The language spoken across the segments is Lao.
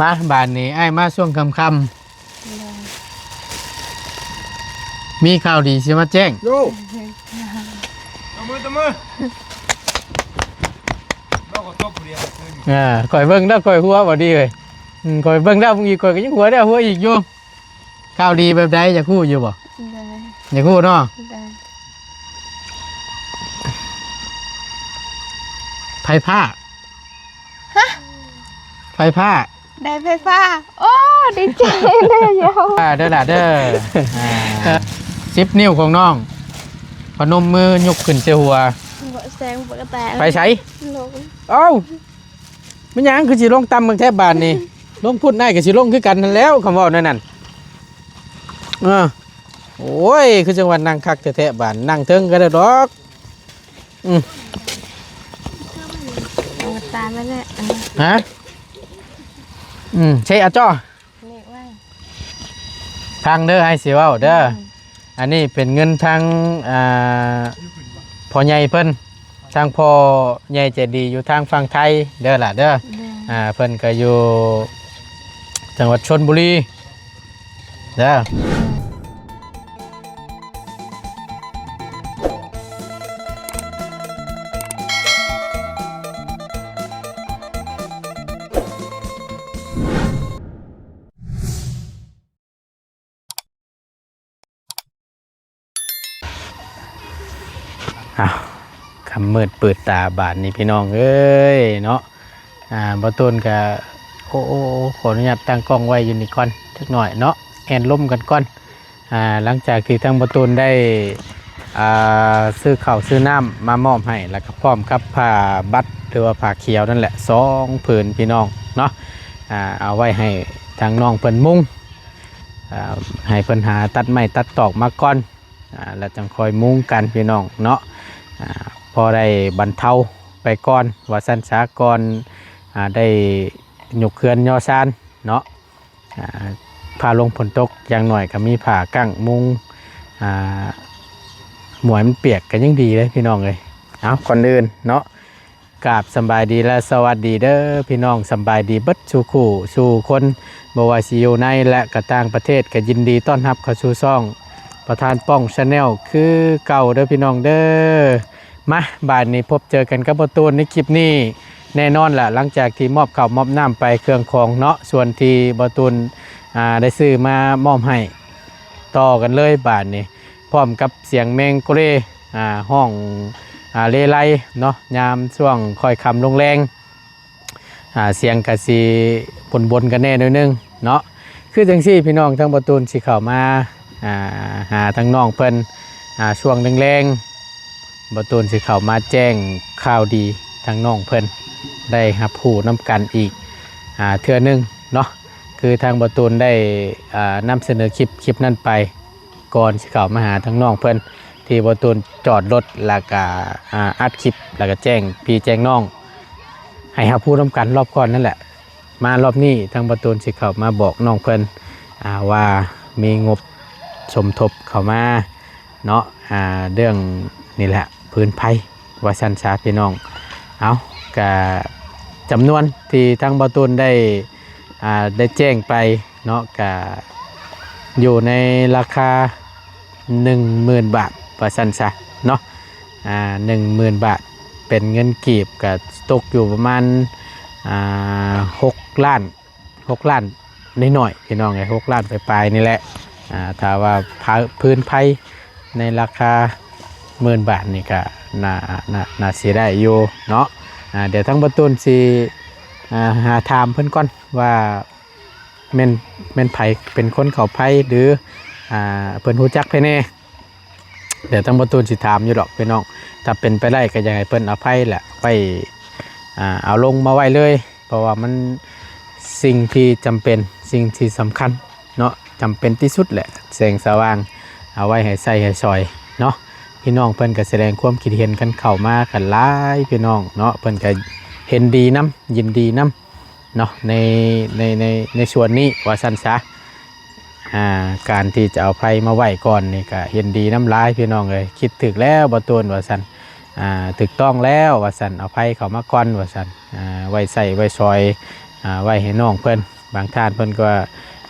ມາ ບາດນີ້ອ້າຍມາຊ່ວງຄ່ຳໆ ໂດຍ ມີຂ່າວດີຊິມາແຈ້ງ ໂຍ ຕະມື ຕະມື ເອີ ຂ້ອຍເບິ່ງແລ້ວຂ້ອຍຫົວບໍ່ດີເອີຍ ອືມ ຂ້ອຍເບິ່ງແລ້ວບາງທີຂ້ອຍກໍຍັງຫົວແລ້ວຫົວອີກຢູ່. ຂ່າວດີແບບໃດ ຢາກຮູ້ຢູ່ບໍ່? ໄດ້ ຢາກຮູ້ເນາະ ໄດ້ ໄຟຟ້າ ຮະ ໄຟຟ້າ ໄດ້ໄຟຟ້າ ໂອ້ ດີໃຈເດີ ເດີຫຼ້າເດີ ອ່າ ສິບນິ້ວຂອງນ້ອງ ພະນົມມືຍົກຂຶ້ນໃສ່ຫົວ ບໍ່ແຊງບໍ່ກະແຕ ໄປໃສ? ລົງ ເອົ້າ ແມ່ນຫຍັງຄືຊິລົງຕ່ຳເບິ່ງແທ້ບາດນີ້ ລົງພຸ້ນອ້າຍກໍຊິລົງຄືກັນຫັ້ນແຫຼ້ວ ຄຳເວົ້າແນວນັ້ນ ເອີ ໂອ້ຍ ຄືຈັ່ງວ່ານັ່ງຄັກແທ້ໆ ບາດ ນັ່ງເທິງກໍໄດ້ດອກ ອືມ ເອົາຕາມໄປແຫຼະ ຮະ ອືມ ໃຊ້ອາຈໍ້ ເລກໄວ້ ຟັງເດີ ອ້າຍຊິເວົ້າເດີ ອືມ ອັນນີ້ເປັນເງິນທາງ ອ່າ ພໍ່ໃຫຍ່ເພິ່ນ ທາງພໍ່ໃຫຍ່ໃຈດີຢູ່ທາງຝັ່ງໄທເດີຫຼ້າເດີ ໂດຍ ອ່າ ເພິ່ນກໍຢູ່ຈັງຫວັດຊົນບຸລີເດີ ໂດຍ. ອ້າວ ຄ່ຳມືດເປີດຕາບາດນີ້ພີ່ນ້ອງເອີຍເນາະ ອ່າ ບ່າວຕູນກະ ໂອ້ ໂອ້ ໂອ້ ຂໍອະນຸຍາດຕັ້ງກ້ອງໄວ້ຢູ່ນີ້ກ່ອນຈັກໜ້ອຍເນາະ ແອ່ນລົມກັນກ່ອນ ອ່າ ຫຼັງຈາກທີ່ທາງບ່າວຕູນໄດ້ ອ່າ ຊື້ເຂົ້າຊື້ນ້ຳມາມອບໃຫ້ ແລ້ວກໍພ້ອມກັບຜ້າບັດ ຫຼືວ່າຜ້າຂຽວນັ້ນແຫຼະ ສອງຜືນພີ່ນ້ອງເນາະ ອ່າ ເອົາໄວ້ໃຫ້ທາງນ້ອງເພິ່ນມຸງ ອ່າ ໃຫ້ເພິ່ນຫາຕັດໄມ້ຕັດຕອກມາກ່ອນ ອ່າ ແລ້ວຈັ່ງຄ່ອຍມຸງກັນພີ່ນ້ອງເນາະ ອ່າ ພໍໄດ້ບັນເທົາໄປກ່ອນວ່າຊັ້ນຊະ ກ່ອນ ອ່າ ໄດ້ຍົກເຮືອນຍໍຊານເນາະ ອ່າ ຟ້າລົງຝົນຕົກ ຢ່າງໜ້ອຍກໍມີຜ້າກັ້ງມຸງ ອ່າ ໝວຍມັນປຽກກໍຍັງດີເດ້ພີ່ນ້ອງເອີຍ ເອົາ ກ່ອນອື່ນເນາະ ກາບສຳບາຍດີ ແລະ ສະຫວັດດີເດີພີ່ນ້ອງ ສຳບາຍດີເບິດສູ່ຄູ່ສູ່ຄົນ ບໍ່ວ່າຊິຢູ່ໃນ ແລະ ກະຕ່າງປະເທດ ກະຍິນດີຕ້ອນຮັບເຂົ້າສູ່ຊ່ອງປະທານປ້ອງ Channel ຄືເກົ່າເດີພີ່ນ້ອງເດີ ມາ ບາດນີ້ພົບເຈີກັນກັບບ່າວຕູນໃນຄລິບນີ້ແນ່ນອນລະ ຫຼັງຈາກທີ່ມອບເຂົ້າມອບນ້ຳໄປເຄື່ອງຂອງເນາະ ສ່ວນທີ່ບ່າວຕູນ ອ່າ ໄດ້ຊື້ມາມອບໃຫ້ ຕໍ່ກັນເລີຍບາດນີ້ ພ້ອມກັບສຽງແມງໂກເລ ອ່າ ຮ້ອງ ອ່າ ເລໄລເນາະ ຍາມຊ່ວງຄ່ອຍຄ່ຳລົງແລງ ອ່າ ສຽງກະຊິບົນໆກັນແດ່ໜ້ອຍໜຶ່ງເນາະ ຄືຈັ່ງຊີ້ພີ່ນ້ອງ ທາງບ່າວຕູນຊິເຂົ້າມາ ອ່າ ຫາທາງນ້ອງເພິ່ນ ອ່າ ຊ່ວງແລງໆ ບ່າວຕູນຊິເຂົ້າມາແຈ້ງຂ່າວດີທາງນ້ອງເພິ່ນໄດ້ຮັບຮູ້ນຳກັນອີກ ອ່າ ເທື່ອໜຶ່ງເນາະ ຄືທາງບ່າວຕູນໄດ້ ອ່າ ນຳສະເໜີຄລິບ ຄລິບນັ້ນໄປ ກ່ອນຊິເຂົ້າມາຫາທາງນ້ອງເພິ່ນ ທີ່ບ່າວຕູນຈອດລົດ ແລ້ວກະ ອ່າ ອັດຄລິບ ແລ້ວກະແຈ້ງພີ່ແຈ້ງນ້ອງ ໃຫ້ຮັບຮູ້ນຳກັນລອບກ່ອນນັ້ນແຫຼະ ມາລອບນີ້ທາງບ່າວຕູນຊິເຂົ້າມາບອກນ້ອງເພິ່ນ ອ່າ ວ່າມີງົບສົມທົບເຂົ້າມາເນາະ ອ່າ ເລື່ອງນີ້ແຫຼະ ຟືນໄຟ ວ່າຊັ້ນຊະພີ່ນ້ອງ ເອົາ ກະຈຳນວນທີ່ທາງບ່າວຕູນໄດ້ ອ່າ ໄດ້ແຈ້ງໄປເນາະ ກະຢູ່ໃນລາຄາໜຶ່ງໝື່ນບາດ ວ່າຊັ້ນຊະເນາະ ອ່າ ໜຶ່ງໝື່ນບາດ ເປັນເງິນກີບກະຕົກຢູ່ປະມານ ອ່າ ຫົກລ້ານ ຫົກລ້ານໜ້ອຍໆ ພີ່ນ້ອງເອີຍ ຫົກລ້ານປາຍໆນີ້ແຫຼະ ອ່າ ຖ້າວ່າ ພ- ຟືນໄຟໃນລາຄາໝື່ນບາດນີ້ກະໜ້າ ໜ້າ ໜ້າຊິໄດ້ຢູ່ເນາະ ອ່າ ດຽວທາງບ່າວຕູນຊິ ອ່າ ຫາຖາມເພິ່ນກ່ອນວ່າ ແມ່ນ ແມ່ນໃຜເປັນຄົນເຂົ້າໄຟ ຫຼື ອ່າ ເພິ່ນຮູ້ຈັກໃຜແດ່ ດຽວທາງບ່າວຕູນຊິຖາມຢູ່ດອກພີ່ນ້ອງ ຖ້າເປັນໄປໄດ້ກໍຢາກໃຫ້ເພິ່ນເອົາໄຟແຫຼະໄວ້ ອ່າ ເອົາລົງມາໄວ້ເລີຍ ເພາະວ່າມັນສິ່ງທີ່ຈຳເປັນ ສິ່ງທີ່ສຳຄັນເນາະ ຈຳເປັນທີ່ສຸດແຫຼະ ແສງສະຫວ່າງ ເອົາໄວ້ໃຫ້ໃຊ້ໃຫ້ສອຍເນາະ ພີ່ນ້ອງເພິ່ນກໍສະແດງຄວາມຄິດເຫັນກັນເຂົ້າມາກັນຫຼາຍພີ່ນ້ອງເນາະ ເພິ່ນກໍເຫັນດີນຳ ຍິນດີນຳ ເນາະ ໃນ ໃນ ໃນ ໃນສ່ວນນີ້ວ່າຊັ້ນຊະ ອ່າ ການທີ່ຈະເອົາໄຟມາໄວ້ກ່ອນນີ້ກະເຫັນດີນຳຫຼາຍພີ່ນ້ອງເອີຍ ຄິດຖືກແລ້ວບ່າວຕູນວ່າຊັ້ນ ອ່າ ຖືກຕ້ອງແລ້ວວ່າຊັ້ນ ເອົາໄຟເຂົ້າມາກ່ອນວ່າຊັ້ນ ອ່າ ໄວ້ໃຊ້ໄວ້ສອຍ ອ່າ ໄວ້ໃຫ້ນ້ອງເພິ່ນ ບາງທ່ານເພິ່ນກໍວ່າ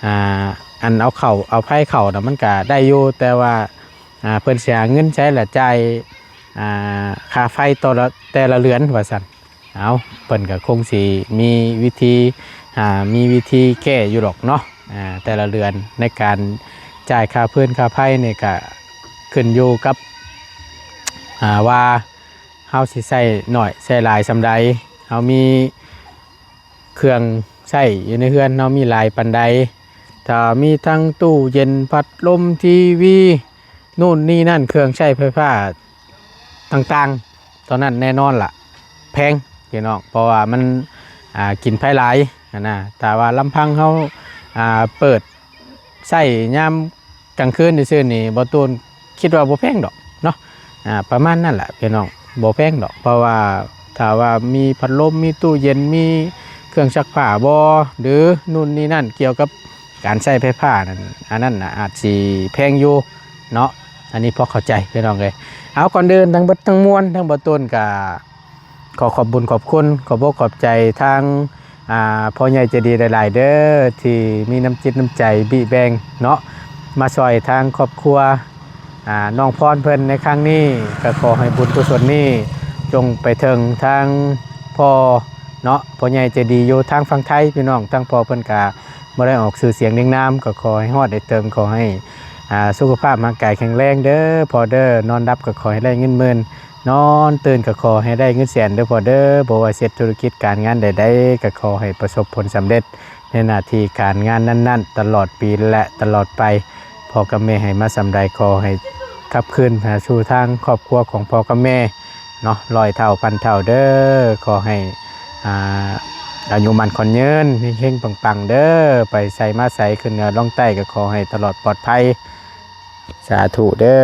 ອ່າ ອັນເອົາເຂົ້າເອົາໄຟເຂົ້ານະ ມັນກະໄດ້ຢູ່ ແຕ່ວ່າ ອ່າ ເພິ່ນຊິຫາເງິນໃສລະຈ່າຍ ອ່າ ຄ່າໄຟຕໍ່ລະ ແຕ່ລະເດືອນວ່າຊັ້ນ. ເອົາ ເພິ່ນກໍຄົງຊິມີວິທີ ອ່າ ມີວິທີແກ້ຢູ່ດອກເນາະ. ອ່າ ແຕ່ລະເດືອນໃນການຈ່າຍຄ່າຟືນຄ່າໄຟນີ້ກໍຂຶ້ນຢູ່ກັບ ອ່າ ວ່າເຮົາຊິໃຊ້ໜ້ອຍໃຊ້ຫຼາຍສ່ຳໃດ, ເຮົາມີເຄື່ອງໃຊ້ຢູ່ໃນເຮືອນເຮົາມີຫຼາຍປານໃດ. ຖ້າມີທັງຕູ້ເຢັນ, ພັດລົມ, ທີວີ, ໂນ່ນນີ້ນັ້ນ ເຄື່ອງໃຊ້ໄຟຟ້າຕ່າງໆ ຕອນນັ້ນແນ່ນອນລະແພງພີ່ນ້ອງ ເພາະວ່າມັນ ອ່າ ກິນໄຟຫຼາຍຫັ້ນນະ. ຖ້າວ່າລຳພັງເຮົາ ອ່າ ເປີດໃຊ້ຍາມກາງຄືນຊື່ໆນີ້ ບໍ່ຕູນຄິດວ່າບໍ່ແພງດອກເນາະ. ອ່າ ປະມານນັ້ນລະພີ່ນ້ອງ ບໍ່ແພງດອກ ເພາະວ່າຖ້າວ່າມີພັດລົມ ມີຕູ້ເຢັນ ມີເຄື່ອງຊັກຜ້າບໍ່ ຫຼື ໂນ່ນນີ້ນັ້ນ ກ່ຽວກັບ ການໃຊ້ໄຟຟ້ານັ້ນ ອັນນັ້ນນະອາດຊິແພງຢູ່ເນາະ. ອັນນີ້ພໍເຂົ້າໃຈພີ່ນ້ອງເອີຍ. ເອົາ ກ່ອນອື່ນທັງເບິດທັງມວນ ທັງບໍ່ຕູນກະຂໍຂອບບຸນຂອບຄຸນ ຂອບອົກຂອບໃຈທາງ ອ່າ ພໍ່ໃຫຍ່ໃຈດີຫຼາຍໆເດີ ທີ່ມີນ້ຳຈິດນ້ຳໃຈບິແບ່ງເນາະ ມາຊ່ອຍທາງຄອບຄົວ ອ່າ ນ້ອງພອນເພິ່ນໃນຄັ້ງນີ້ ກໍຂໍໃຫ້ບຸນກຸສົນນີ້ຈົ່ງໄປເຖິງທາງພໍ່ເນາະ ພໍ່ໃຫຍ່ໃຈດີຢູ່ທາງຝັ່ງໄທພີ່ນ້ອງ. ທາງພໍ່ເພິ່ນກະບໍ່ໄດ້ອອກຊື່ສຽງລຽງນາມ ກໍຂໍໃຫ້ຮອດໄດ້ເຖິງ ຂໍໃຫ້ ອ່າ ສຸຂະພາບຮ່າງກາຍແຂງແຮງເດີພໍ່ເດີ. ນອນຫຼັບກໍຂໍໃຫ້ໄດ້ເງິນໝື່ນ ນອນຕື່ນກໍຂໍໃຫ້ໄດ້ເງິນແສນເດີພໍ່ເດີ. ບໍ່ວ່າເຮັດທຸລະກິດການງານໃດໆ ກໍຂໍໃຫ້ປະສົບຜົນສຳເລັດ ໃນໜ້າທີ່ການງານນັ້ນໆ ຕະຫຼອດປີ ແລະ ຕະຫຼອດໄປ. ພໍ່ກັບແມ່ໃຫ້ມາສ່ຳໃດ ຂໍໃຫ້ກັບຄືນຫາສູ່ທາງຄອບຄົວຂອງພໍ່ກັບແມ່ເນາະ ຮ້ອຍເທົ່າພັນເທົ່າເດີ. ຂໍໃຫ້ ອ່າ ອາຍຸໝັ້ນຂວັນຍືນ ເຮັງໆ ປັງໆ ເດີ. ໄປໃສມາໃສ ຂຶ້ນເໜືອລົງໃຕ້ ກໍຂໍໃຫ້ຕະຫຼອດປອດໄພ ສາທຸເດີ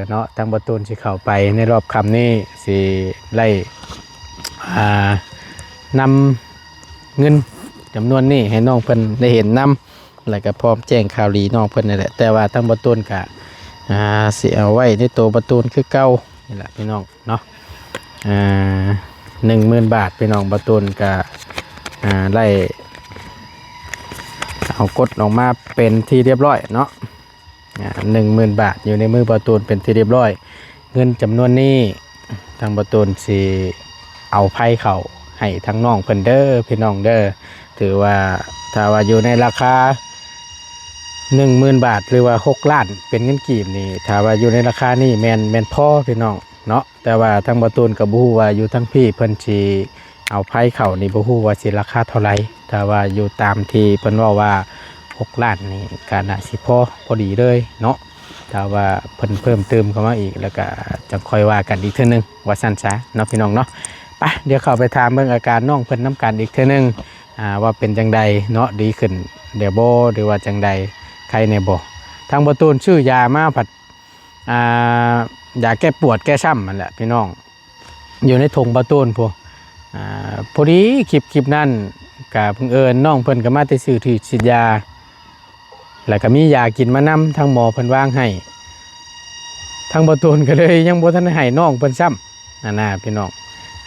ເນາະ. ທາງບໍ່ຕູນຊິເຂົ້າໄປໃນລອບຄ່ຳນີ້ ຊິໄດ້ ອ່າ ນຳ ເງິນຈຳນວນນີ້ໃຫ້ນ້ອງເພິ່ນໄດ້ເຫັນນຳ ແລ້ວກໍພ້ອມແຈ້ງຂ່າວດີນ້ອງເພິ່ນນີ້ແຫຼະ. ແຕ່ວ່າທາງບໍ່ຕູນກະ ອ່າ ຊິເອົາໄວ້ໃນໂຕບໍ່ຕູນຄືເກົ່ານີ້ແຫຼະພີ່ນ້ອງເນາະ. ອ່າ ໜຶ່ງໝື່ນບາດພີ່ນ້ອງ ບໍ່ຕູນກະ ອ່າ ໄດ້ເອົາກົດອອກມາເປັນທີ່ຮຽບຮ້ອຍເນາະ. ອ່າ ໜຶ່ງໝື່ນບາດຢູ່ໃນມືບ່າວຕູນເປັນທີ່ຮຽບຮ້ອຍ. ເງິນຈຳນວນນີ້ທາງບ່າວຕູນຊິເອົາໄພເຂົ້າໃຫ້ທາງນ້ອງເພິ່ນເດີພີ່ນ້ອງເດີ. ຖືວ່າຖ້າວ່າຢູ່ໃນລາຄາໜຶ່ງໝື່ນບາດ ຫຼືວ່າຫົກລ້ານເປັນເງິນກີບນີ້ ຖ້າວ່າຢູ່ໃນລາຄານີ້ແມ່ນ ແມ່ນພໍພີ່ນ້ອງເນາະ. ແຕ່ວ່າທາງບ່າວຕູນກໍບໍ່ຮູ້ວ່າຢູ່ທາງພີ້ເພິ່ນຊິເອົາໄພເຂົ້ານີ້ ບໍ່ຮູ້ວ່າຊິລາຄາເທົ່າໃດ. ຖ້າວ່າຢູ່ຕາມທີ່ເພິ່ນເວົ້າວ່າຫົກລ້ານນີ້ ກໍໜ້າຊິພໍ ພໍດີເລີຍເນາະ. ຖ້າວ່າເພິ່ນເພີ່ມຕື່ມເຂົ້າມາອີກ ແລ້ວກໍຈັ່ງຄ່ອຍວ່າກັນອີກເທື່ອໜຶ່ງ ວ່າຊັ້ນຊະເນາະ ພີ່ນ້ອງເນາະ. ໄປ ດຽວເຂົ້າໄປຖາມເບິ່ງອາການນ້ອງເພິ່ນນຳກັນອີກເທື່ອໜຶ່ງ ອ່າ ວ່າເປັນຈັ່ງໃດເນາະ ດີຂຶ້ນແລ້ວບໍ່ ຫຼືວ່າຈັ່ງໃດ ໄຄແດ່ບໍ່. ທາງບ່າວຕູນຊື້ຢາມາພັດ ອ່າ ຢາແກ້ປວດແກ້ຊ້ຳຫັ້ນແຫຼະພີ່ນ້ອງ ຢູ່ໃນຖົງບ່າວຕູນພຸ້ນ. ອ່າ ພໍດີຄລິບ ຄລິບນັ້ນກະບັງເອີນນ້ອງເພິ່ນກະມາແຕ່ຊື້ທີ່ສີດຢາ ແລ້ວກະມີຢາກິນມານຳ ທາງໝໍເພິ່ນວາງໃຫ້. ທາງບ່າວຕູນກະເລີຍຍັງບໍ່ທັນໃຫ້ນ້ອງເພິ່ນຊ້ຳຫັ້ນນະພີ່ນ້ອງ.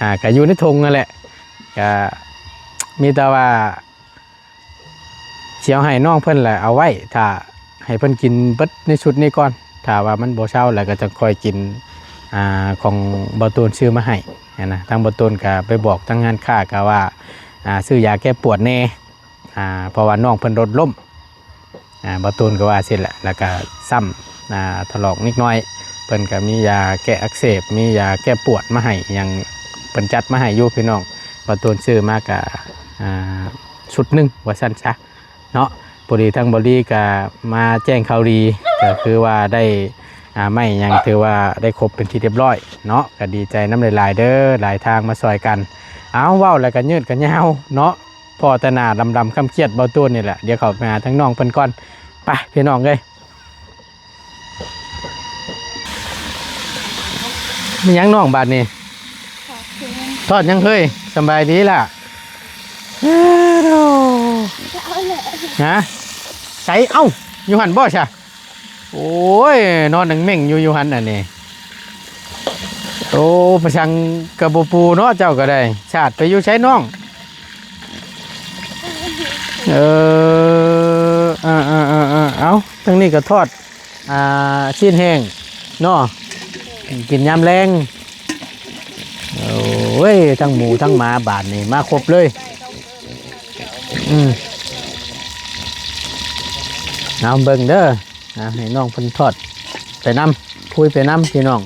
ອ່າ ກະຢູ່ໃນຖົງຫັ້ນແຫຼະ ກະມີແຕ່ວ່າ ຊິເອົາໃຫ້ນ້ອງເພິ່ນແຫຼະ ເອົາໄວ້ຖ້າໃຫ້ເພິ່ນກິນເບິດໃນຊຸດນີ້ກ່ອນ. ຖ້າວ່າມັນບໍ່ເຊົາແລ້ວກໍຈະຄ່ອຍກິນ ອ່າ ຂອງບ່າວຕູນຊື້ມາໃຫ້ຫັ້ນນະ. ທາງບ່າວຕູນກໍໄປບອກທາງຮ້ານຄ້າກໍວ່າ ອ່າ ຊື້ຢາແກ້ປວດແດ່ ອ່າ ເພາະວ່ານ້ອງເພິ່ນລົດລົ້ມ. ອ່າ ບ່າວຕູນກໍວ່າຊີ້ແຫຼະ ແລ້ວກໍຊ້ຳ ອ່າ ຖະຫຼອກນິດໜ້ອຍ ເພິ່ນກໍມີຢາແກ້ອັກເສບ ມີຢາແກ້ປວດມາໃຫ້ຫຍັງ ເພິ່ນຈັດມາໃຫ້ຢູ່ພີ່ນ້ອງ. ບ່າວຕູນຊື້ມາກໍ ອ່າ ຊຸດໜຶ່ງວ່າຊັ້ນຊະ ເນາະ. ພໍດີທາງບ່າວລີກໍມາແຈ້ງຂ່າວດີ ກໍຄືວ່າໄດ້ ອ່າ ໄມ້ຫຍັງຖືວ່າໄດ້ຄົບເປັນທີ່ຮຽບຮ້ອຍເນາະ. ກໍດີໃຈນຳຫຼາຍໆເດີ ຫຼາຍທາງມາຊ່ອຍກັນ. ເອົາ ເວົ້າແລ້ວກໍຍືດກໍຍາວເນາະ ພໍແຕ່ໜ້າດຳໆຄ້ຳຄຽດບ່າວຕູນນີ້ແຫຼະ. ດຽວເຂົ້າໄປຫາທາງນ້ອງເພິ່ນກ່ອນ ໄປພີ່ນ້ອງເອີຍ. ມີຫຍັງນ້ອງບາດນີ້? ທອດຫຍັງເຮີ້ຍ? ສະບາຍດີລະ? ຮະ? ໃສ? ເອົ້າ ຢູ່ຫັ້ນບໍ່ຊະ? ໂອ້ຍ ນອນເມັ່ງຢູ່ ຢູ່ຫັ້ນອັນນີ້. ໂອ້ ປະສັງກະບໍ່ປູເນາະ ເຈົ້າກໍໄດ້. ສາດໄປຢູ່ໃສນ້ອງ? ເອີ ເອົາ ທາງນີ້ກໍທອດ ອ່າ ຊີ້ນແຫ້ງເນາະ ກິນຍາມແລງ. ໂອ້ຍ ທັງໝູທັງໝາບາດນີ້ມາຄົບເລີຍ. ອືມ ເອົາເບິ່ງເດີ ອ່າ ໃຫ້ນ້ອງເພິ່ນທອດໄປນຳ ຄຸຍໄປນຳພີ່ນ້ອງ.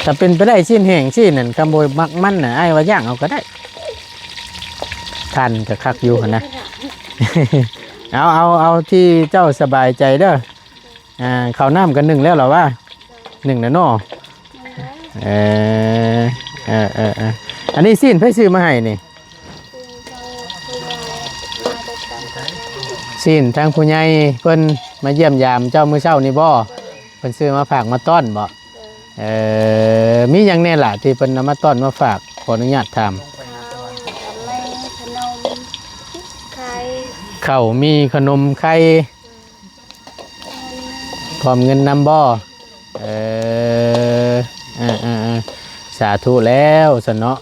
ຖ້າເປັນໄປໄດ້ຊີ້ນແຫ້ງຊີ້ນນັ້ນ ຄຳບໍ່ມັກມັນນະ ອ້າຍວ່າຍ່າງເອົາກໍໄດ້ ທ່ານກໍຄັກຢູ່ຫັ້ນນະ. ເອົາ ເອົາ ເອົາທີ່ເຈົ້າສະບາຍໃຈເດີ. ອ່າ ເຂົ້ານ້ຳກໍໜຶ້ງແລ້ວລະວ່າ ໜຶ້ງແລ້ວເນາະ. ເອີ ເອີ ເອີ ເອີ ອັນນີ້ຊີ້ນໃຜຊື້ມາໃຫ້ນີ້? ຊີ້ນທາງຜູ້ໃຫຍ່ເພິ່ນມາຢ້ຽມຢາມເຈົ້າມື້ເຊົ້ານີ້ບໍ່? ເພິ່ນຊື້ມາຝາກມາຕ້ອນບໍ່? ເອີ ມີຫຍັງແດ່ລະທີ່ເພິ່ນເອົາມາຕ້ອນມາຝາກ? ຂໍອະນຸຍາດຖາມ. ເຂົ້າ ມີຂະໜົມ ໄຂ່ ພ້ອມເງິນນຳບໍ່? ເອີ ເອີ ເອີ ສາທຸແລ້ວຊັ້ນເນາະ.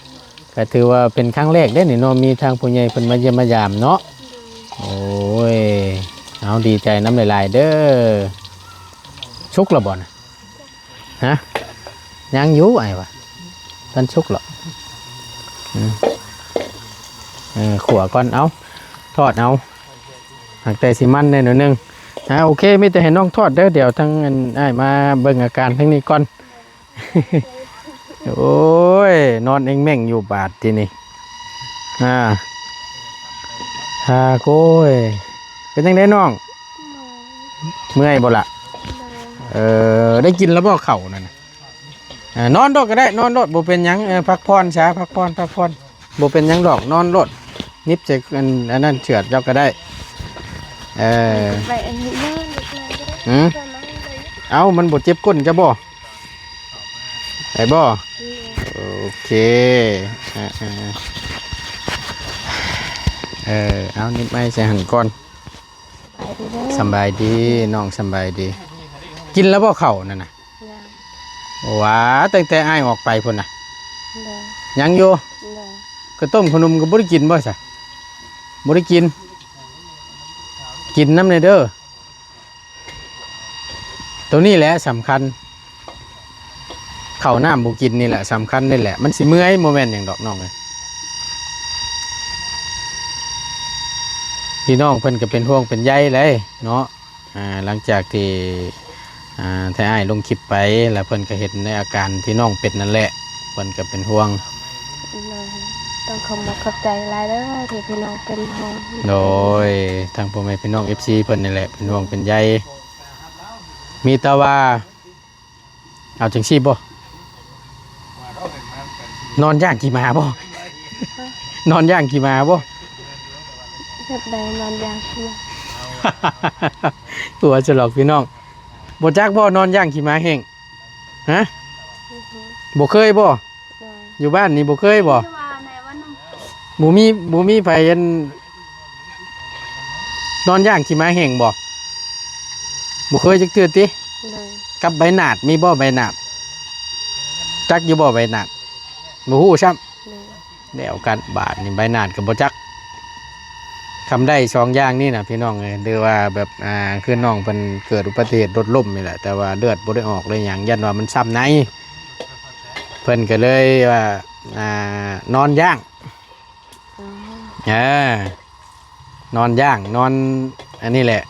ກໍຖືວ່າເປັນຄັ້ງແລກເດ້ນີ້ເນາະ ມີທາງຜູ້ໃຫຍ່ເພິ່ນມາຢ້ຽມມາຢາມເນາະ. ໂອ້ຍ ເອົາ ດີໃຈນຳຫຼາຍໆເດີ. ສຸກແລ້ວບໍ່ນະ? ຮະ? ຍັງຢູ່ອ້າຍວ່າ ທັນສຸກເລາະ. ອືມ ເອີ ຂົ້ວກ່ອນ ເອົາ ທອດເອົາ. ຫາກແຕ່ຊິມັນແດ່ໜ້ອຍໜຶ່ງ. ອ່າ ໂອເຄ ມີແຕ່ໃຫ້ນ້ອງທອດເດີ ດຽວທາງອັນ ອ້າຍມາເບິ່ງອາການທາງນີ້ກ່ອນ. ໂອ້ຍ ນອນເອງແມ່ງຢູ່ບາດທີນີ້. ອ່າ ຮາໂກຍ ເປັນຈັ່ງໃດນ້ອງ? ເມື່ອຍບໍ່ລະ? ເອີ ໄດ້ກິນແລ້ວບໍ່ເຂົ້ານັ້ນນະ? ອ່າ ນອນໂລດກໍໄດ້ ນອນໂລດ ບໍ່ເປັນຫຍັງ. ເອີ ພັກຜ່ອນຊະ ພັກຜ່ອນ ພັກຜ່ອນ ບໍ່ເປັນຫຍັງດອກ ນອນໂລດ. ໜິບໃສ່ອັນ ອັນນັ້ນເຊືອກເຈົ້າກໍໄດ້. ເອີ ໄປອັນນີ້ນອນ ຫືມ? ເອົ້າ ມັນບໍ່ເຈັບກົ້ນເຈົ້າບໍ່? ໄດ້ບໍ່? ໂອເຄ ເອີ ເອີ ເອີ ເອົາ ໜິບໄມ້ໃສ່ຫັ້ນກ່ອນ. ສະບາຍດີເດີ ສຳບາຍດີ ນ້ອງ ສຳບາຍດີ. ກິນແລ້ວບໍ່ເຂົ້ານັ້ນນະ? ຍັງ. ໂອ້ ຫວາ ຕັ້ງແຕ່ອ້າຍອອກໄປພຸ້ນນະ? ໂດຍ. ຍັງຢູ່? ໂດຍ. ເຂົ້າຕົ້ມເຂົ້າໜຸ່ມກໍບໍ່ໄດ້ກິນບໍ່ຊະ? ບໍ່ໄດ້ກິນ ກິນນຳແດ່ເດີ. ໂຕນີ້ແຫຼະສຳຄັນ ເຂົ້ານ້ຳບໍ່ກິນນີ້ແຫຼະສຳຄັນນີ້ແຫຼະ ມັນຊິເມື່ອຍ ບໍ່ແມ່ນຫຍັງດອກນ້ອງເອີຍ. ພີ່ນ້ອງເພິ່ນກໍເປັນຫ່ວງເປັນໃຍເລີຍເນາະ ອ່າ ຫຼັງຈາກທີ່ ອ່າ ໄທອ້າຍລົງຄລິບໄປ ແລ້ວເພິ່ນກໍເຫັນໃນອາການທີ່ນ້ອງເປັນນັ້ນແຫຼະ ເພິ່ນກໍເປັນຫ່ວງ. ໂດຍ ຕ້ອງຂອບອົກຂອບໃຈຫຼາຍເດີ ທີ່ພີ່ນ້ອງເປັນຫ່ວງ. ໂດຍ ທັງພໍ່ແມ່ພີ່ນ້ອງ ເອັຟຊີ ເພິ່ນນີ້ແຫຼະ ເປັນຫ່ວງເປັນໃຍ. ມີແຕ່ວ່າ ເອົາຈັ່ງຊີ້ບໍ່? ນອນຢ່າງຂີ້ໝາບໍ່? ຮະ? ນອນຢ່າງຂີ້ໝາບໍ່? ແບບໃດນອນຢ່າງຂີ້ໝາ? ຕົວະຈະຫຼອກພີ່ນ້ອງ ບໍ່ຈັກບໍ່ ນອນຢ່າງຂີ້ໝາແຫ້ງ? ຮະ? ບໍ່ເຄີຍບໍ່? ໂດຍ. ຢູ່ບ້ານນີ້ບໍ່ເຄີຍບໍ່? ບໍ່ມີ ບໍ່ມີໃຜອັນ ນອນຢ່າງຂີ້ໝາແຫ້ງບໍ່? ບໍ່ເຄີຍຈັກເທື່ອຕິ? ໂດຍ. ກັບໃບໜາດ ມີບໍ່ໃບໜາດ? ຈັກຢູ່ບໍ່ໃບໜາດ? ບໍ່ຮູ້ຊ້ຳ. ໂດຍ. ແລ້ວກັນບາດນີ້ ໃບໜາດກໍບໍ່ຈັກ. ຄຳໄດ້ສອງຢ່າງນີ້ນະ ພີ່ນ້ອງເອີຍ ຫຼືວ່າແບບ ອ່າ ຄືນ້ອງເພິ່ນເກີດອຸບັດຕິເຫດລົດລົ້ມນີ້ແຫຼະ ແຕ່ວ່າເລືອດບໍ່ໄດ້ອອກເລີຍຫຍັງ ຢ້ານວ່າມັນຊ້ຳໃນ ເພິ່ນກໍເລີຍວ່າ ອ່າ ນອນຢ່າງ ອໍ ເອີ ນອນຢ່າງ ນອນອັນນີ້ແຫຼະ.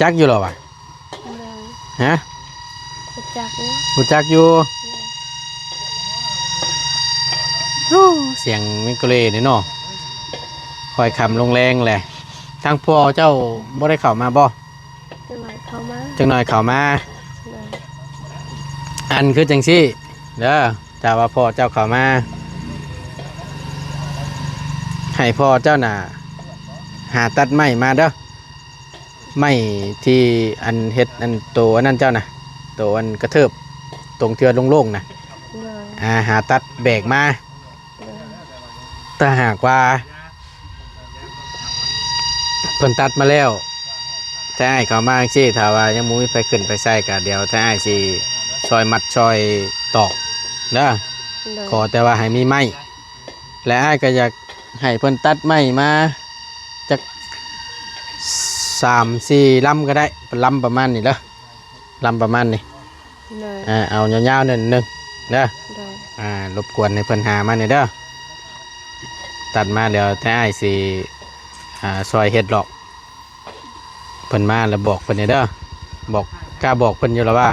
ຈັກຢູ່ລະວະ? ໂດຍ. ຮະ? ຮູ້ຈັກຢູ່ ຮູ້ຈັກຢູ່. ໂດຍ. ໂອ້ ສຽງເມໂກເລນີ້ເນາະ ຄ່ອຍຄ່ຳລົງແລງແຫຼະ. ທາງພໍ່ເຈົ້າບໍ່ໄດ້ເຂົ້າມາບໍ່? ຈັກໜ້ອຍເຂົ້າມາ ຈັກໜ້ອຍເຂົ້າມາ. ໂດຍ. ອັນຄືຈັ່ງຊີ້ເດີ ຖ້າວ່າພໍ່ເຈົ້າເຂົ້າມາ ໃຫ້ພໍ່ເຈົ້ານະ ຫາຕັດໄມ້ມາເດີ ໄມ້ທີ່ອັນເຮັດອັນໂຕອັນນັ້ນເຈົ້ານະ ໂຕອັນກະເທີບ ຕົງທີ່ວ່າໂລ່ງໆນະ. ໂດຍ. ອ່າ ຫາຕັດແບກມາ. ໂດຍ. ຖ້າຫາກວ່າເພິ່ນຕັດມາແລ້ວ ແຕ່ອ້າຍເຂົ້າມາຈັ່ງຊີ້ ຖ້າວ່າຍັງບໍ່ມີໃຜຂຶ້ນໄປໃສ່ ກະດຽວແຕ່ອ້າຍຊິຊ່ອຍມັດຊ່ອຍຕອກເດີ. ໂດຍ. ຂໍແຕ່ວ່າໃຫ້ມີໄມ້ ແລະ ອ້າຍກໍຢາກໃຫ້ເພິ່ນຕັດໄມ້ມາຈັກສາມສີ່ລຳກໍໄດ້ ລຳປະມານນີ້ເດີ ລຳປະມານນີ້ ໂດຍ ອ່າ ເອົາຍາວໆໜ້ອຍໜຶ່ງເດີ ໂດຍ ອ່າ ລົບກວນໃຫ້ເພິ່ນຫາມາແດ່ເດີ ຕັດມາແລ້ວແຕ່ອ້າຍຊິ ອ່າ ຊ່ອຍເຮັດດອກ ເພິ່ນມາແລ້ວບອກເພິ່ນແດ່ເດີ ບອກ ກ້າບອກເພິ່ນຢູ່ລະວ່າ?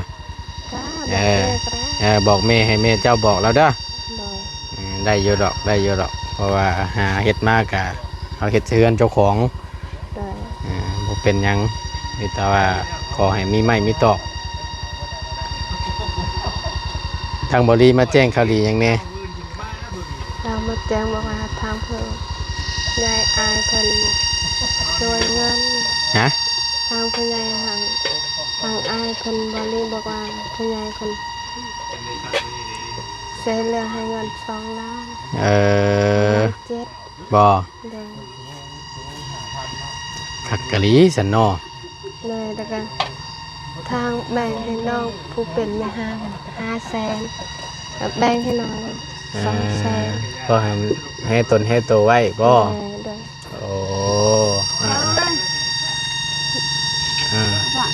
ກ້າ ບອກແມ່ກໍໄດ້ ເອີ ບອກແມ່ ໃຫ້ແມ່ເຈົ້າບອກລາວເດີ ໂດຍ ເອີ ໄດ້ຢູ່ດອກ ໄດ້ຢູ່ດອກ ເພາະວ່າຫາເຮັດມາກະເຮົາເຮັດໃສ່ເຮືອນເຈົ້າຂອງ ໂດຍ ເອີ ບໍ່ເປັນຫຍັງ ມີແຕ່ວ່າຂໍໃຫ້ມີໄມ້ມີຕອກ ທາງບໍ່ລີມາແຈ້ງຂ່າວດີຫຍັງແດ່? ລາວມາແຈ້ງບອກວ່າທາງຜູ້ໃຫຍ່ອ້າຍເພິ່ນຊ່ວຍເງິນ ຮະ? ທາງຜູ້ໃຫຍ່ ທາງ ທາງອ້າຍເພິ່ນ ບໍ່ລີບອກວ່າຜູ້ໃຫຍ່ເພິ່ນຊ່ວຍເຫຼືອໃຫ້ເງິນສອງລ້ານ ເອີ ລ້ານເຈັດ ບໍ່? ໂດຍ ຄັກກະລີຊັ້ນເນາະ ໂດຍ ແລ້ວກະທາງແບ່ງໃຫ້ນ້ອງຜູ້ເປັນແມ່ຮ້າງຫ້າແສນ ແລ້ວແບ່ງໃຫ້ນ້ອງສອງແສນ ເອີ ພໍໃຫ້ ໃຫ້ຕົນໃຫ້ໂຕໄວ້ບໍ່? ໂດຍ ໂດຍ ໂອ້ ອາ ອາ ອາ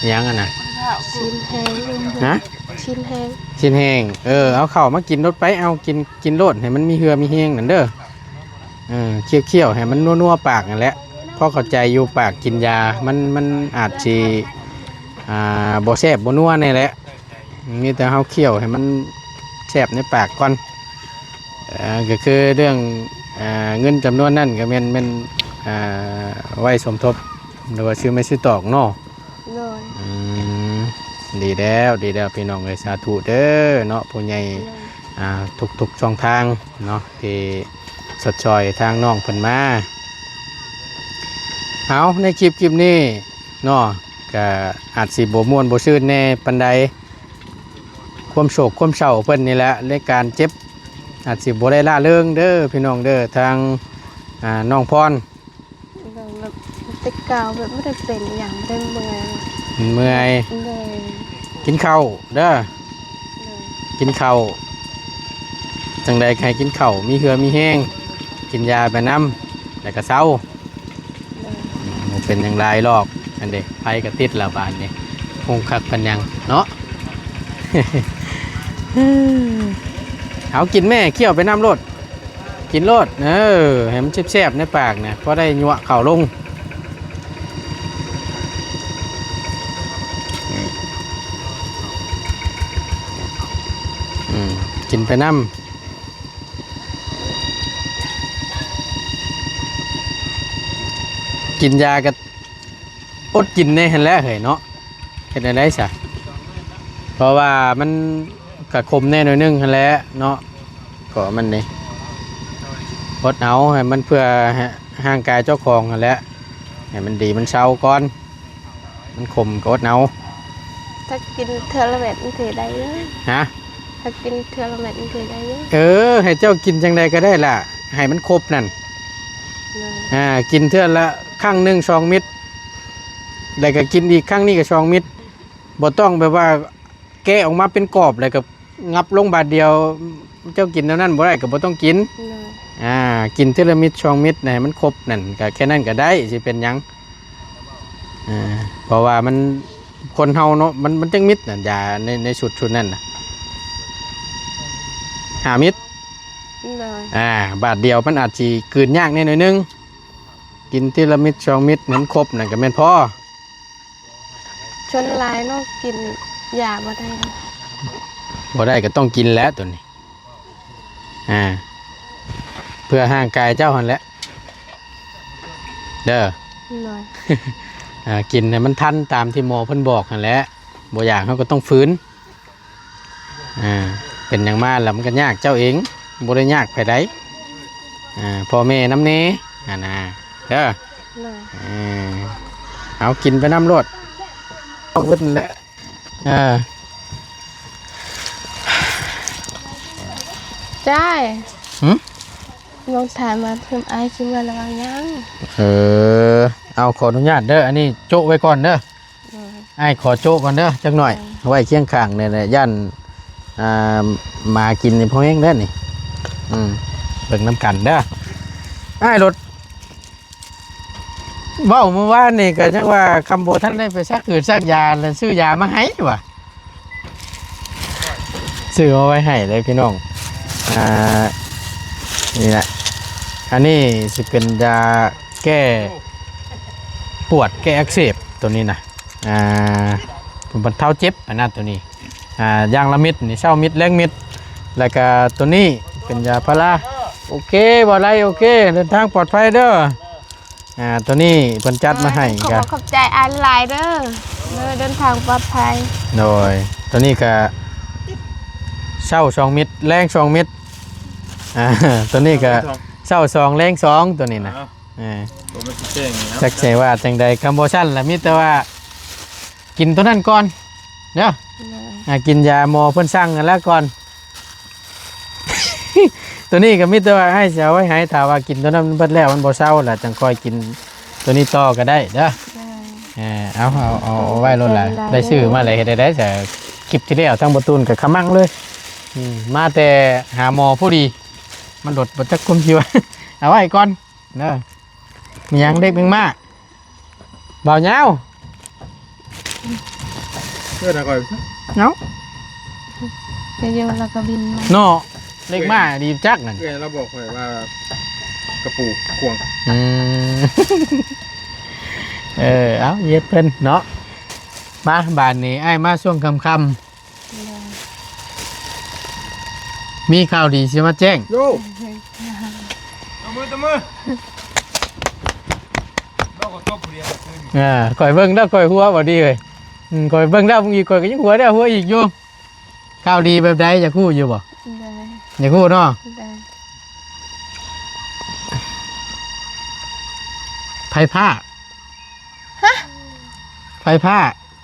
ຫຍັງອັນນະ? ຊີ້ນແຫ້ງ ຮະ? ຊີ້ນແຫ້ງ ຊີ້ນແຫ້ງ ເອີ ເອົາເຂົ້າມາກິນໂລດໄປ ເອົາກິນ ກິນໂລດ ໃຫ້ມັນມີເຫື່ອມີແຮງນັ້ນເດີ ເອີ ຄ້ຽວໆ ໃຫ້ມັນນົວໆປາກນັ້ນແຫຼະ ພໍເຂົ້າໃຈຢູ່ ປາກກິນຢາ ມັນ ມັນອາດຊິ ອ່າ ບໍ່ແຊບບໍ່ນົວແນ່ແຫຼະ ມີແຕ່ເຮົາຄ້ຽວໃຫ້ມັນແຊບໃນປາກກ່ອນ ເອີ ກໍຄືເລື່ອງ ເອີ ເງິນຈຳນວນນັ້ນກໍແມ່ນ ແມ່ນ ອ່າ ໄວ້ສົມທົບ ຫຼືວ່າຊື້ໄມ້ຊື້ຕອກເນາະ ໂດຍ ອືມ ດີແລ້ວ ດີແລ້ວ ພີ່ນ້ອງເອີຍ ສາທຸເດີເນາະ ຜູ້ໃຫຍ່ ໂດຍ ອ່າ ທຸກໆຊ່ອງທາງເນາະ ທີ່ຊົດຊ່ອຍທາງນ້ອງເພິ່ນມາ ເອົາ ໃນຄລິບ ຄລິບນີ້ເນາະ ກະອາດຊິບໍ່ມ່ວນບໍ່ຊື່ນແດ່ປານໃດ ຄວາມໂສກຄວາມເສົ້າເພິ່ນນີ້ແຫຼະ ໃນການເຈັບ ອາດຊິບໍ່ໄດ້ລ່າເລີງເດີພີ່ນ້ອງເດີ ທາງ ອ່າ ນ້ອງພອນ ແບບແຕ່ເກົ່າແບບບໍ່ໄດ້ເປັນຫຍັງ ບໍ່ໄດ້ເມື່ອຍ ເມື່ອຍ ໂດຍ ກິນເຂົ້າເດີ ໂດຍ ກິນເຂົ້າ ຈັ່ງໃດກໍໃຫ້ກິນເຂົ້າ ມີເຫື່ອມີແຮງ ກິນຢາໄປນຳ ແລ້ວກໍເຊົາ ໂດຍ ອືມ ບໍ່ເປັນຫຍັງຫຼາຍດອກ ອັນເດ ໄຟກໍຕິດແລ້ວບາດນີ້ ໂຮງຄັກປານຫຍັງເນາະ ເອົາ ກິນແມ່ ຄ້ຽວໄປນຳໂລດ ກິນໂລດ ເອີ ໃຫ້ມັນແຊບໆໃນປາກນະ ພໍໄດ້ຍົວະເຂົ້າລົງ ອືມ ກິນໄປນຳ ກິນຢາກໍອົດກິນແດ່ຫັ້ນແຫຼະເຮີ້ຍເນາະ ເຮັດແນວໃດຊະ ເພາະວ່າມັນກະຂົມແດ່ໜ້ອຍໜຶ່ງຫັ້ນແຫຼະເນາະ ກໍມັນນີ້ ອົດເອົາໃຫ້ມັນເພື່ອຮ່າງກາຍເຈົ້າຂອງຫັ້ນແຫຼະ ໃຫ້ມັນດີມັນເຊົາກ່ອນ ມັນຂົມກໍອົດເອົາ ຖ້າກິນເທື່ອລະເມັດມັນຊິໄດ້ຢູ່ ຮະ? ຖ້າກິນເທື່ອລະເມັດມັນຊິໄດ້ຢູ່ ເອີ ໃຫ້ເຈົ້າກິນຈັ່ງໃດກໍໄດ້ລະ ໃຫ້ມັນຄົບນັ້ນ ໂດຍ ອ່າ ກິນເທື່ອລະຄັ້ງໜຶ່ງສອງເມັດ ແລ້ວກໍກິນອີກຄັ້ງນີ້ກໍສອງເມັດ ບໍ່ຕ້ອງແບບວ່າແກະອອກມາເປັນກອບ ແລ້ວກໍງັບລົງບາດດຽວ ເຈົ້າກິນແນວນັ້ນບໍ່ໄດ້ກໍບໍ່ຕ້ອງກິນ ໂດຍ ອ່າ ກິນເທື່ອລະເມັດສອງເມັດໃຫ້ມັນຄົບນັ້ນ ກໍແຄ່ນັ້ນກໍໄດ້ ຊິເປັນຫຍັງ ອ່າ ເພາະວ່າມັນ ຄົນເຮົາເນາະ ມັນ ມັນຈັກເມັດນະ ຢາໃນ ໃນຊຸດ ຊຸດນັ້ນນະ ຫ້າເມັດ ໂດຍ ອ່າ ບາດດຽວມັນອາດຊິກືນຍາກແດ່ໜ້ອຍໜຶ່ງ ກິນທີລະເມັດສອງເມັດໃຫ້ມັນຄົບນັ້ນກໍແມ່ນພໍ ສ່ວນຫຼາຍເນາະ ກິນຢາບໍ່ໄດ້ ບໍ່ໄດ້ກໍຕ້ອງກິນແຫຼະໂຕນີ້ ອ່າ ເພື່ອຮ່າງກາຍເຈົ້າຫັ້ນແຫຼະເດີ ໂດຍ ອ່າ ກິນໃຫ້ມັນທັນຕາມທີ່ໝໍເພິ່ນບອກຫັ້ນແຫຼະ ບໍ່ຢາກເຮົາກໍຕ້ອງຝືນ ອ່າ ເປັນຫຍັງມາລະມັນກໍຍາກເຈົ້າເອງ ບໍ່ໄດ້ຍາກໃຜໃດ ອ່າ ພໍ່ແມ່ນຳແດ່ຫັ້ນນະເດີ ໂດຍ ເອີ ເອົາກິນໄປນຳໂລດ ອອກເບິດແຫຼະ ອ່າ ຈ້າຍ ຫືມ? ນ້ອງຖາມວ່າເພິ່ນ ອ້າຍຊິເມືອລະວັງຍັງ? ເອີ ເອົາ ຂໍອະນຸຍາດເດີ ອັນນີ້ໂຈະໄວ້ກ່ອນເດີ ໂດຍ ອ້າຍຂໍໂຈະກ່ອນເດີ ຈັກໜ້ອຍ ໂດຍ ໄວ້ຄຽງຂ້າງນີ້ແຫຼະ ຢ້ານ ອ່າ ໝາກິນນີ້ພໍແຮງເດີນີ້. ອືມ ເບິ່ງນຳກັນເດີ. ອ້າຍລົດ ເວົ້າມື້ວານນີ້ກໍຍັງວ່າ ຄຳບໍ່ທັນໄດ້ໄປສັກກືດສັກຢາ ແລ້ວຊື້ຢາມາໃຫ້ວ່າ ຊື້ມາໄວ້ໃຫ້ເລີຍພີ່ນ້ອງ. ອ່າ ນີ້ແຫຼະ ອັນນີ້ຊິເປັນຢາແກ້ປວດແກ້ອັກເສບ ໂຕນີ້ນະ ອ່າ ບັນເທົາເຈັບຫັ້ນນະ ໂຕນີ້. ອ່າ ຢ່າງລະເມັດນີ້ ເຊົ້າເມັດແລງເມັດ ແລ້ວກະໂຕນີ້ເປັນຢາພາລາ. ໂອເຄ ບໍ່ໄດ້ ໂອເຄ ເດີນທາງປອດໄພເດີ. ອ່າ ໂຕນີ້ເພິ່ນຈັດມາໃຫ້ ໂດຍ ກໍ ຂອບໃຈອ້າຍຫຼາຍເດີ ເດີ ເດີນທາງປອດໄພ. ໂດຍ ໂຕນີ້ກະເຊົ້າສອງເມັດ ແລງສອງເມັດ. ອ່າ ໂຕນີ້ກະເຊົ້າສອງ ແລງສອງ ໂຕນີ້ນະ. ເອີ ບໍ່ແມ່ນຊິແຈ້ງນີ້ເນາະ ຈັກຊິວ່າຈັ່ງໃດ ຄຳບໍ່ຊັ້ນລະມີແຕ່ວ່າກິນໂຕນັ້ນກ່ອນເດີ. ໂດຍ ອ່າ ກິນຢາໝໍເພິ່ນສັ່ງຫັ້ນລະກ່ອນ. ໂຕນີ້ກໍມີແຕ່ວ່າອ້າຍຊິເອົາໄວ້ໃຫ້ ຖ້າວ່າກິນໂຕນັ້ນມັນເບິດແລ້ວ ມັນບໍ່ເຊົາລະ ຈັ່ງຄ່ອຍກິນໂຕນີ້ຕໍ່ກໍໄດ້ເດີ. ໂດຍ ເອີ ເອົາ ເອົາ ເອົາໄວ້ໂລດລະ ຂອບໃຈຫຼາຍ ໄດ້ຊື້ມາແລ້ວເຮັດໄດ້ໃດ ຄລິບທີ່ແລ້ວທາງບໍ່ຕູນກໍຂະມັງເລີຍ. ອືມ ມາແຕ່ຫາໝໍພໍດີ ມັນລົດບໍ່ຈັກຄວາມຊິວ່າ ເອົາໄວ້ກ່ອນ. ເດີ ມີຫຍັງເດັກແມງມ້າ ບ່າວຍາວ ເອີ້ນໃຫ້ຂ້ອຍ ເອົາ ໄປຢູ່ແລ້ວກໍບິນມາເນາະ. ເດັກມ້າດີຈັກນັ້ນ ເອື້ອຍລາວບອກຂ້ອຍວ່າກະປູກວາງ. ອືມ ເອີ ເອົາ ເຮັດເພິ່ນເນາະ. ມາ ບາດນີ້ອ້າຍມາຊ່ວງຄ່ຳໆ ໂດຍ ມີຂ່າວດີຊິມາແຈ້ງ. ໂຍ ຕົບມື ຕົບມື ເອົາ ຂ້ອຍເບິ່ງແລ້ວຂ້ອຍຫົວບໍ່ດີເອີຍ. ອືມ ຂ້ອຍເບິ່ງແລ້ວບາງທີຂ້ອຍກໍຍັງຫົວແລ້ວຫົວອີກຢູ່. ຂ່າວດີແບບໃດ ຢາກຮູ້ຢູ່ບໍ່? ໂດຍ ຢາກຮູ້ເນາະ. ໂດຍ ໄຟຟ້າ ຮະ ໄຟຟ້າ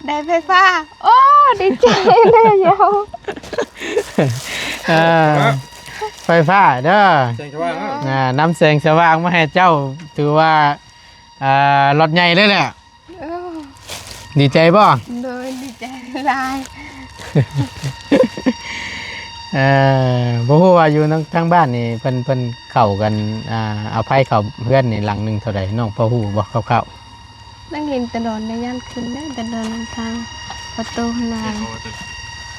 ໄດ້ໄຟຟ້າ ໂອ້ ດີໃຈເດີຍາວ. ເອີ ໄຟຟ້າເດີ ແສງສະຫວ່າງ ອ່າ ນຳແສງສະຫວ່າງມາໃຫ້ເຈົ້າ ຖືວ່າ ອ່າ ລັອດໃຫຍ່ເລີຍແຫຼະ. ໂອ້ ດີໃຈບໍ່? ໂດຍ ດີໃຈຫຼາຍ. ເອີ ບໍ່ຮູ້ວ່າຢູ່ທາງ ທາງບ້ານນີ້ເພິ່ນ ເພິ່ນເຂົ້າກັນ ອ່າ ເອົາໄຟເຂົ້າເຮືອນນີ້ຫຼັງໜຶ່ງເທົ່າໃດ ນ້ອງພໍຮູ້ບໍ່ ຄ່າວໆ? ນັ່ງຫຼິ້ນຕະຫຼອດໄດ້ ຢ້ານຂຶ້ນເດ້ ຕະຫຼອດທາງປະຕູນາ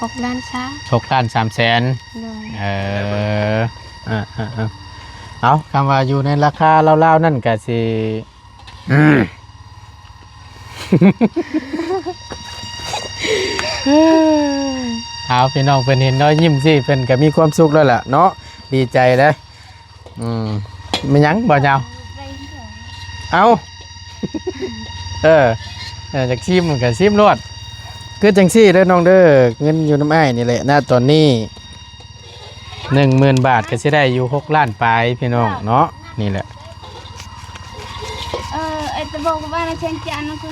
ຫົກລ້ານສາມ ຫົກລ້ານສາມແສນ. ໂດຍ ເອີ ເອີ ເອີ ເອີ ເອົາ ຄຳວ່າຢູ່ໃນລາຄາລາວໆນັ້ນກະຊິ ອືມ ເອົາ ພີ່ນ້ອງເພິ່ນເຫັນຮອຍຍິ້ມຊີ້ ເພິ່ນກໍມີຄວາມສຸກແລ້ວລະເນາະ ດີໃຈເດ້. ອືມ ແມ່ນຫຍັງບໍ່ຍາວ? ເອົ້າ ເອີ ເອີ ຢາກຊີມກໍຊີມໂລດ. ຄືຈັ່ງຊີ້ເດີນ້ອງເດີ ເງິນຢູ່ນຳອ້າຍນີ້ແຫຼະນະ ຕອນນີ້ ໜຶ່ງໝື່ນບາດກໍຊິໄດ້ຢູ່ຫົກລ້ານປາຍພີ່ນ້ອງເນາະ. ນີ້ແຫຼະ ເອີ ໄອ້ຕະບອກວ່ານະ ແຊງຈານນະ ຄື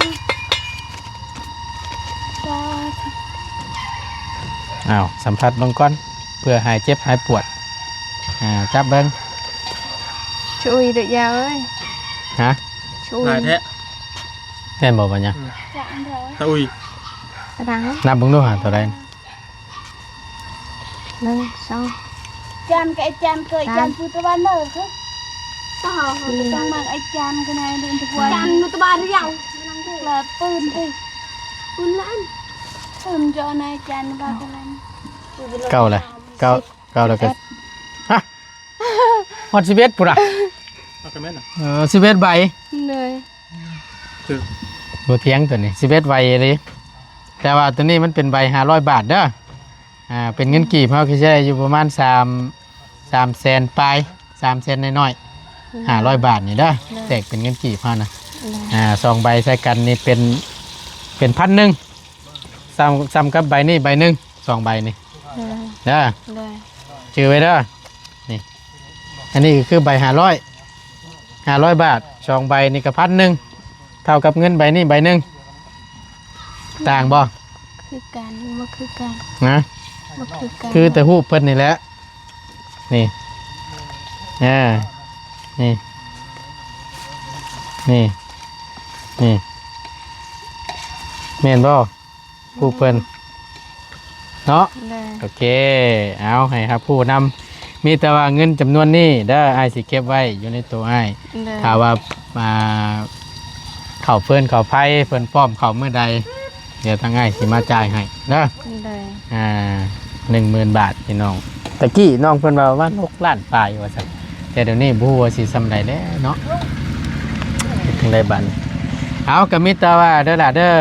ອ້າວ ສຳຜັດເບິ່ງກ່ອນ ເພື່ອຫາຍເຈັບຫາຍປວດ. ອ່າ ຈັບເບິ່ງ ຊຸຍເດີຍາວເອີຍ. ຮະ ຊຸຍ ຫຼາຍແທ້ ແມ່ນບໍ່ບັດນີ້? ອືມ ຕາອຸຍ ຕາ ນັບເບິ່ງດູຫາເທົ່າໃດ? ໜຶ່ງ ສອງ ຈານກະໄອ້ຈານເກີດ ສາມ ຈານພູຕະວັນເດີ ສອງ ສອງ ມັນໄອ້ຈານກະນາຍເດີນຕະວັນ ຈານນຸຕະບານຍາວ ລະປືນຕິ ປືນລະອັນ ປືນຈອນາຍຈານບາຕະລັນ ເກົ້າລະ ເກົ້າ ເກົ້າລະກະ ຮະ ຮອດສິບເອັດພຸ້ນນະ ເອີ ສິບເອັດໃບ ໂດຍ ຖືກ ບໍ່ຖຽງຕົວນີ້ ສິບເອັດໃບອີ່ຫຼີ ແຕ່ວ່າຕົວນີ້ມັນເປັນໃບຫ້າຮ້ອຍບາດເດີ. ອ່າ ເປັນເງິນກີບເຮົາກໍຊິໄດ້ຢູ່ປະມານສາມ ສາມແສນປາຍ ສາມແສນນ້ອຍໆ ຫ້າຮ້ອຍບາດນີ້ເດີ ໂດຍ ແຕກເປັນເງິນກີບເຮົານະ ໂດຍ ອ່າ ສອງໃບໃສ່ກັນນີ້ເປັນ ເປັນພັນໜຶ່ງ ສ່ຳ ສ່ຳກັບໃບນີ້ໃບໜຶ່ງ ສອງໃບນີ້ ໂດຍ ເດີ ໂດຍ ຈື່ໄວ້ເດີ ນີ້ ອັນນີ້ກໍຄືໃບຫ້າຮ້ອຍ ຫ້າຮ້ອຍບາດ ສອງໃບນີ້ກໍພັນໜຶ່ງ ເທົ່າກັບເງິນໃບນີ້ໃບໜຶ່ງ ຕ່າງບໍ່? ຄືກັນ ບໍ່ຄືກັນ ນະ ບໍ່ຄືກັນ ຄືແຕ່ຮູບເພິ່ນນີ້ແຫຼະ ນີ້ ອ່າ ນີ້ ນີ້ ນີ້ ແມ່ນບໍ່? ຜູ້ເພິ່ນ ເນາະ. ໂດຍ ໂອເຄ ເອົາ ໃຫ້ຮັບຮູ້ນຳ ມີແຕ່ວ່າເງິນຈຳນວນນີ້ເດີ ອ້າຍຊິເກັບໄວ້ຢູ່ໃນໂຕອ້າຍ. ໂດຍ ຖ້າວ່າ ອ່າ ເຂົ້າເພິ່ນເຂົ້າໄພ ເພິ່ນພ້ອມເຂົ້າມື້ໃດ ດຽວທາງອ້າຍຊິມາຈ່າຍໃຫ້ເດີ. ໂດຍ ອ່າ ໜຶ່ງໝື່ນບາດພີ່ນ້ອງ. ຕະກີ້ນ້ອງເພິ່ນວ່າປະມານຫົກລ້ານປາຍວ່າຊັ້ນ ແຕ່ດຽວນີ້ບໍ່ຮູ້ວ່າຊິສ່ຳໃດແລ້ວເນາະ. ເຮັດຈັ່ງໃດບັດນີ້? ເອົາ ກໍມີແຕ່ວ່າເດີຫຼ້າເດີ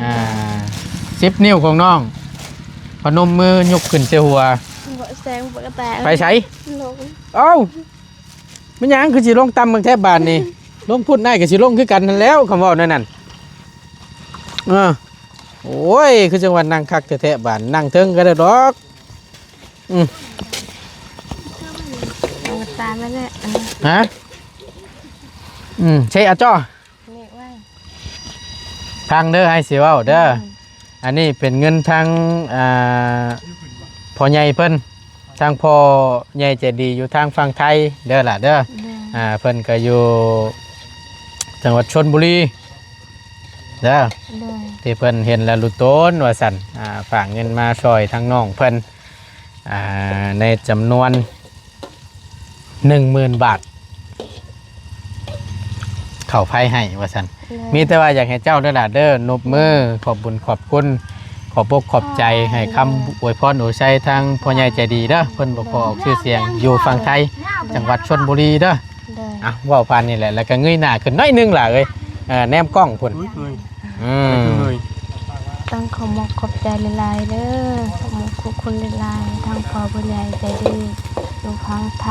ອ່າ ສິບນິ້ວຂອງນ້ອງ ພະນົມມືຍົກຂຶ້ນໃສ່ຫົວ. ບໍ່ແຊງບໍ່ກະແຕ ໄປໃສ? ລົງ. ເອົ້າ ແມ່ນຫຍັງຄືຊິລົງຕ່ຳເບິ່ງແທ້ບາດນີ້? ລົງພຸ້ນ ອ້າຍກໍຊິລົງຄືກັນຫັ້ນແຫຼ້ວ ຄຳເວົ້າແນວນັ້ນ. ເອີ ໂອ້ຍ ຄືຈັ່ງວ່ານັ່ງຄັກແທ້ໆ ບາດ ນັ່ງເທິງກໍໄດ້ດອກ. ອືມ ຕາມນັ້ນແຫຼະ ອັນນີ້ ຮະ? ອືມ ເຊອະຈໍ້ ນີ້ໄວ້ ຟັງເດີ ອ້າຍຊິເວົ້າເດີ. ອືມ ອັນນີ້ເປັນເງິນທາງ ອ່າ ພໍ່ໃຫຍ່ເພິ່ນ ທາງພໍ່ໃຫຍ່ໃຈດີຢູ່ທາງຝັ່ງໄທເດີຫຼ້າເດີ. ໂດຍ ອ່າ ເພິ່ນກໍຢູ່ຈັງຫວັດຊົນບຸລີເດີ. ໂດຍ ທີ່ເພິ່ນເຫັນແລ້ວລຸໂຕນວ່າຊັ້ນ ອ່າ ຝາກເງິນມາຊ່ອຍທາງນ້ອງເພິ່ນ ອ່າ ໃນຈຳນວນ ໜຶ່ງໝື່ນບາດ ເຂົ້າໄຟໃຫ້ວ່າຊັ້ນ. ໂດຍ ມີແຕ່ວ່າຢາກໃຫ້ເຈົ້າເດີຫຼ້າເດີ ນົບມື ອືມ ຂອບບຸນຂອບຄຸນ ຂອບອົກຂອບໃຈ ອໍ ໃຫ້ຄຳ ໂດຍ ອວຍພອນອວຍໄຊທາງພໍ່ໃຫຍ່ໃຈດີເດີ. ເພິ່ນບໍ່ຂໍອອກຊື່ສຽງ ໂດຍ ຢູ່ຝັ່ງໄທ ໂດຍ ຈັງຫວັດຊົນບຸລີເດີ. ໂດຍ ອ່ະ ເວົ້າຜ່ານນີ້ແຫຼະ ແລ້ວກໍເງີຍໜ້າຂຶ້ນໜ້ອຍໜຶ່ງຫຼ້າເອີຍ ເອີ ແນມກ້ອງພຸ້ນ. ອືມ ຕ້ອງຂໍຂອບໃຈຫຼາຍໆເດີ ຂອບຄຸນຫຼາຍໆ ທາງພໍ່ຜູ້ໃຫຍ່ໃຈດີຢູ່ຝັ່ງໄທ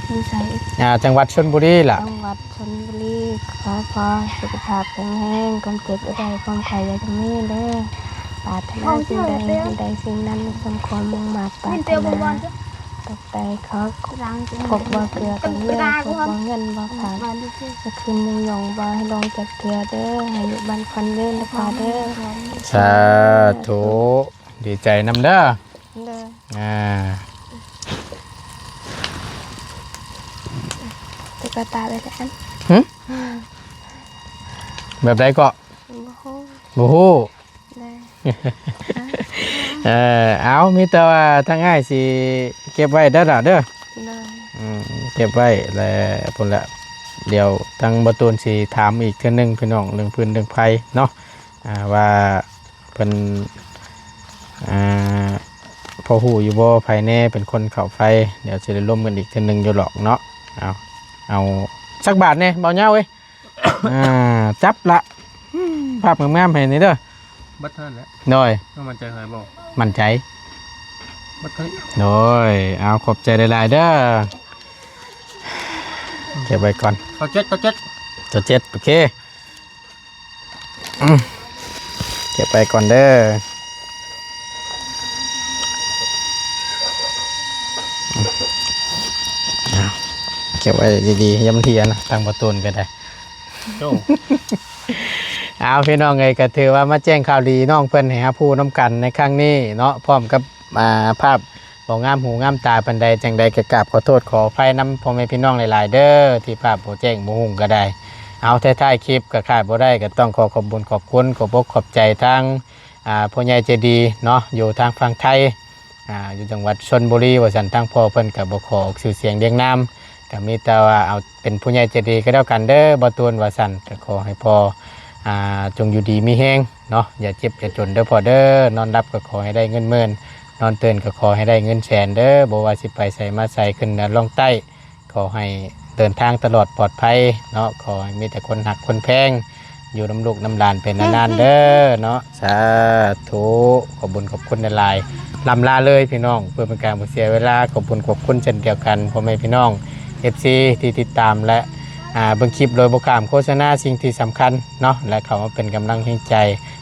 ຢູ່ໃສອີກ? ອ່າ ຈັງຫວັດຊົນບຸລີລະ ຈັງຫວັດຊົນບຸລີ. ຂໍໃຫ້ພໍ່ສຸຂະພາບແຂງແຮງ ຄວາມເຈັບຢ່າໄດ້ ຄວາມໄຂ້ຢ່າໄດ້ມີເດີ. ປາດຖະໜາສິ່ງໃດ ໃຫ້ໄດ້ສິ່ງນັ້ນ ສົມຄວາມມຸ່ງມາດປາດຖະໜາ. ໄປຂໍພົບບໍ່ເກືອກັບເມຍ ພົບບໍ່ເງິນບໍ່ຄຳ ຄືນຍັງຍົງບໍ່ໃຫ້ລົງຈັກເທື່ອເດີ ໃຫ້ຢູ່ບ້ານຄວັນຍືນນະພໍ່ເດີ. ສາທຸ ດີໃຈນຳເດີ. ໂດຍ ອ່າ ຕຸກກະຕາໄປແລ້ວ ຫຶ? ແບບໃດເກາະ? ບໍ່ຮູ້ ບໍ່ຮູ້. ໄດ້ ເອີ ເອົາ ມີແຕ່ວ່າທາງອ້າຍຊິເກັບໄວ້ເດີຫຼ້າເດີ. ໂດຍ ອືມ ເກັບໄວ້ແລ້ວພຸ້ນລະ ດຽວທາງບໍ່ຕູນຊິຖາມອີກເທື່ອໜຶ່ງພີ່ນ້ອງ ເລື່ອງຟືນເລື່ອງໄຟເນາະ ອ່າ ວ່າເພິ່ນ ອ່າ ພໍຮູ້ຢູ່ບໍ່ ໃຜແດ່ເປັນຄົນເຂົ້າໄຟ? ດຽວຊິໄດ້ລົມກັນອີກເທື່ອໜຶ່ງຢູ່ດອກເນາະ. ເອົາ ເອົາຈັກບາດແດ່ ເບົາຍາວເອີຍ. ອ່າ ຈັບລະ ພາບງາມໆໃຫ້ນີ້ເດີ. ເບິດເທົ່ານັ້ນແຫຼະ. ໂດຍ ເຈົ້າໝັ້ນໃຈເທົ່າໃດບໍ່? ໝັ້ນໃຈ. ເບິດເທົ່ານີ້. ໂດຍ ເອົາ ຂອບໃຈຫຼາຍໆເດີ. ເກັບໄວ້ກ່ອນ. ເກົ້າເຈັດ ເກົ້າເຈັດ ເກົ້າເຈັດ ໂອເຄ. ອືມ ເກັບໄວ້ກ່ອນເດີ. ເອົາ ເກັບໄວ້ດີໆ ຢ່າມັນເຫຍນະ ທາງປະຕູນກໍໄດ້. ໂອ້ ເອົາ ພີ່ນ້ອງເອີຍ ກໍຖືວ່າມາແຈ້ງຂ່າວດີນ້ອງເພິ່ນໃຫ້ຮັບຮູ້ນຳກັນໃນຄັ້ງນີ້ເນາະ ພ້ອມກັບ ອ່າ ພາບບໍ່ງາມຫູງາມຕາປານໃດ. ຈັ່ງໃດກໍກາບຂໍໂທດຂໍອະໄພນຳພໍ່ແມ່ພີ່ນ້ອງຫຼາຍໆເດີ ທີ່ພາບບໍ່ແຈ້ງບໍ່ຮຸ່ງກໍໄດ້. ເອົາ ທ້າຍໆຄລິບກໍຂາດບໍ່ໄດ້ ກໍຕ້ອງຂໍຂອບບຸນຂອບຄຸນ ຂອບອົກຂອບໃຈທາງ ອ່າ ຜູ້ໃຫຍ່ໃຈດີເນາະ ຢູ່ທາງຝັ່ງໄທ ອ່າ ຢູ່ຈັງຫວັດຊົນບຸລີວ່າຊັ້ນ. ທາງພໍ່ເພິ່ນກໍບໍ່ຂໍອອກຊື່ສຽງລຽງນາມ ກໍມີແຕ່ວ່າເອົາເປັນຜູ້ໃຫຍ່ໃຈດີກໍແລ້ວກັນເດີ ບໍ່ຕູນວ່າຊັ້ນ. ກໍຂໍໃຫ້ພໍ່ ອ່າ ຈົ່ງຢູ່ດີມີແຮງເນາະ ຢ່າເຈັບຢ່າຈົນເດີພໍ່ເດີ. ນອນຫຼັບກໍຂໍໃຫ້ໄດ້ເງິນໝື່ນ ນອນຕື່ນກໍຂໍໃຫ້ໄດ້ເງິນແສນເດີ. ບໍ່ວ່າຊິໄປໃສມາໃສ ຂຶ້ນເໜືອລ່ອງໃຕ້ ຂໍໃຫ້ເດີນທາງຕະຫຼອດປອດໄພເນາະ. ຂໍໃຫ້ມີແຕ່ຄົນຮັກຄົນແພງ ຢູ່ນຳລູກນຳຫຼານໄປນານໆເດີເນາະ. ສາທຸ ຂອບບຸນຂອບຄຸນຫຼາຍໆ. ລ່ຳລາເລີຍພີ່ນ້ອງ ເພື່ອເປັນການບໍ່ເສຍເວລາ ຂອບບຸນຂອບຄຸນເຊັ່ນດຽວກັນ ພໍ່ແມ່ພີ່ນ້ອງ ເອັຟຊີ ທີ່ຕິດຕາມ ແລະ ອ່າ ເບິ່ງຄລິບໂດຍບໍ່ຂ້າມໂຄສະນາ. ສິ່ງທີ່ສຳຄັນເນາະ ແລະ ເຂົ້າມາເປັນກຳລັງແຮງໃຈ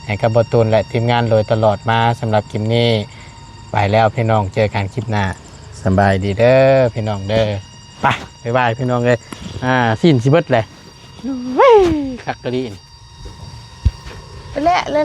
ໃຫ້ກັບບໍ່ຕູນ ແລະ ທີມງານໂດຍຕະຫຼອດມາ. ສຳລັບຄລິບນີ້ໄປແລ້ວພີ່ນ້ອງ ເຈີກັນຄລິບໜ້າ. ສະບາຍດີເດີພີ່ນ້ອງເດີ. ໄປ ບາຍບາຍພີ່ນ້ອງເອີຍ. ອ່າ ຊີ້ນຊິເບິດແຫຼະ. ເວີຍ ຄັກກະລີ. ແລະ ແລະ